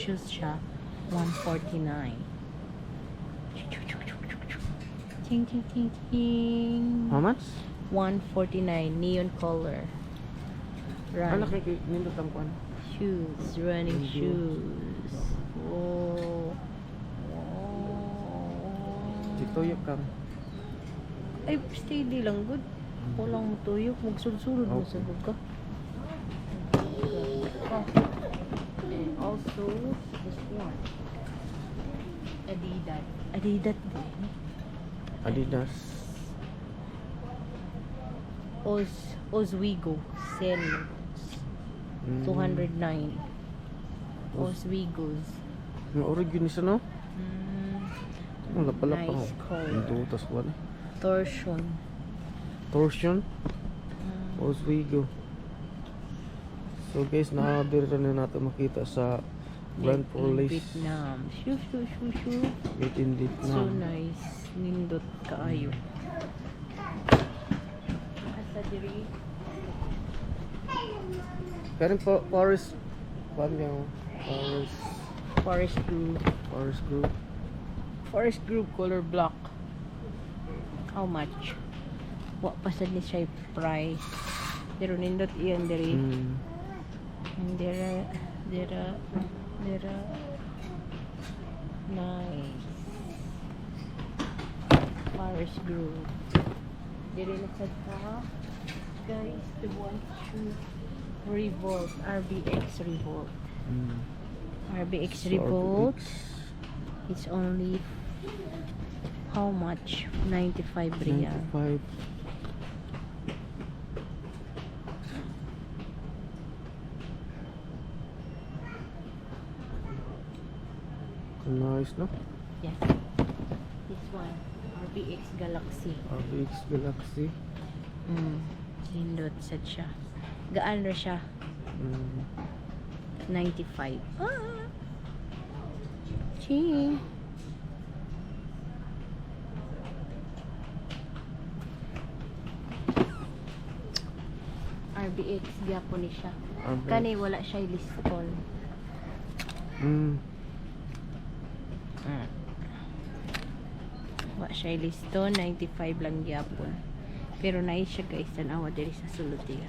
Shoes siya. 149. Ting ting ting ting. How much? 149, neon color. Ano Running kay nindot ang kuan? shoes, running Nindot. Shoes. Whoa. Whoa. Dituyok kang. Ay, steady lang good. Walang tuyok, magsulsulod mo sa buka. Oh. And also this one. Adidas. Adidas din. Adidas. Oswego. Sell. 209. Oswego's. Ang origin ni siya, no? Mm, Wala pala pa. Nice color. Nindot tas kuan. Torsion. Torsion. Oswego. So guys, na-order na natin makita sa Grand Made in Police. Vietnam. Shoo, shoo, shoo, shoo. Made in So Vietnam. Nice. Nindot kaayo. Asa diri? Karon po Forest kuan yung Forest Forest Group. Forest Group. Forest Group color block. How much? Wa pa sad ni siya price. Pero nindot iyan diri. And dira dira dira, nice. Forest Group. Diri na sad ka. Guys, the one shoe Revolt, RBX Revolt. RBX So, Revolt. RBX. It's only how much? 95 riyal. 95. Nice, no? Yeah. This one, RBX Galaxy. RBX Galaxy. Nindot sad siya. Gaan ra siya. 95. Ah. Ching. RBX gyapon ni siya. RBX. Kani wala siya liston. Wa siya liston, 95 lang gyapon. Pero nice siya, guys, tanawa diri sa sulod diya.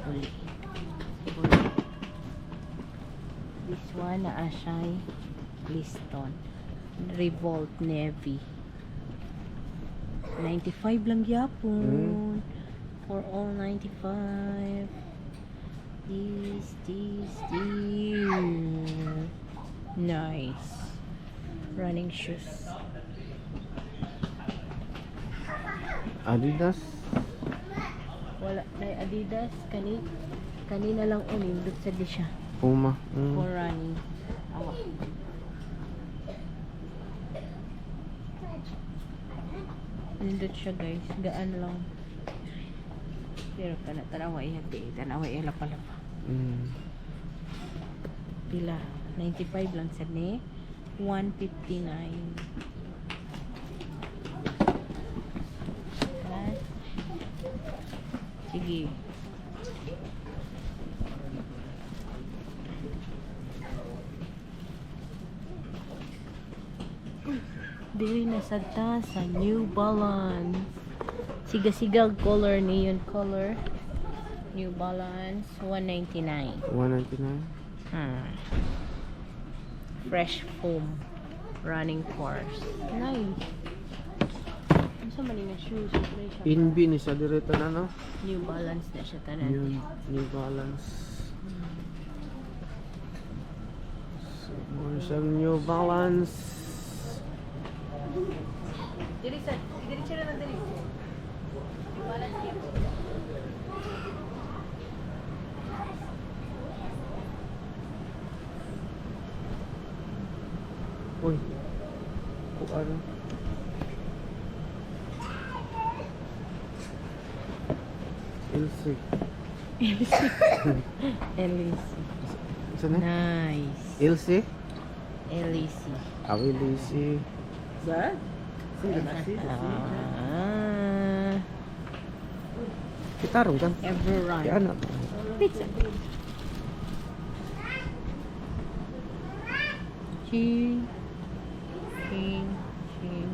Uli. Uli. This one naa siya'y liston. Revolt Navy. 95 lang gyapon. For all 95. This, this, this. Nice. Running shoes. Adidas. Wala na Adidas. Kanina lang unindot sa di siya. Puma. For running. Awa. Nindot siya, guys. Gaan lang. Pero kana tanawa iya di. Tanawa iya lapa-lapa. Pila? 95 lang sa ni. 159. Ha? Sige. Diri na sad ta sa New Balance. Siga-siga color, neon color. New Balance 199. 199. Fresh foam running course. Nice. Ano man nga shoes? Ano siya? Inbi ni sa direta na, no? New Balance na siya tanan. New Balance. So, more siyang New Balance. Diri sa diri siya na diri. New Balance yun. Uy. Kung ano? LC. LC. LC. Saan na? Nice. LC? LC. Ah, LC. Ah. Tarong kan. Everrun. Kaya na. Pizza. Ching. Ching. Ching.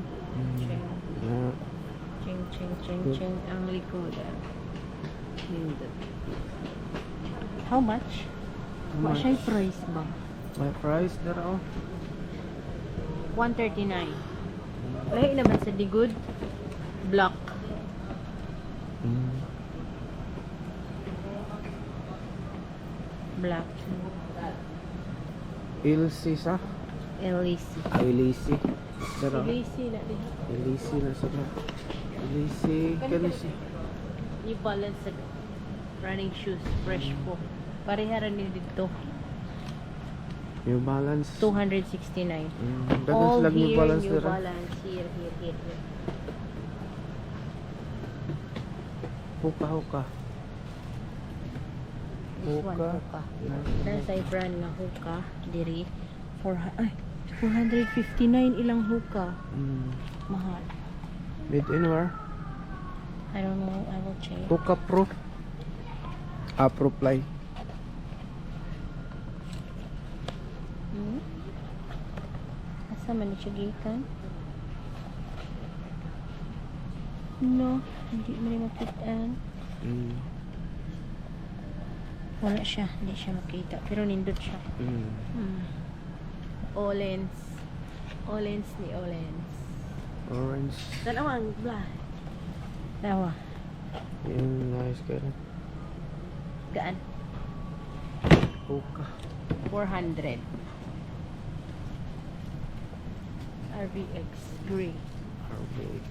Ching. Yeah. Ching, ching, ching, ching. Ang likod, ah. Nindot. How much? How Wa much? siya price ba? May price dara oh. 139. Lahi naman sa digud. Black. Black. LC sa? LAC. Ah, LC. Dara. LAC na diha. LC na sa. LC. Kani siya. New Balance sa running shoes. Fresh po. Pareha ra ni dito. New Balance. 269. Dagan All sila New here, Balance New dara. Balance. Here, here, here, here. Hoka Hoka. This one, Hoka. Hoka. Nasa brand nga Hoka. Diri. Four, ay, 459 ilang Hoka. Mahal. Made in where? I don't know. I will check. Hoka Pro. Ah, Pro Fly. Asa man ni siya gikan? No, hindi mo ni makitaan. Wala siya, hindi siya makita. Pero nindot siya. Olens. Olens ni Olens. Orange. Tanawa ang bla. Tawa. Yung nice kayo. Gaan. Hoka. 400. RVX gray. RVX.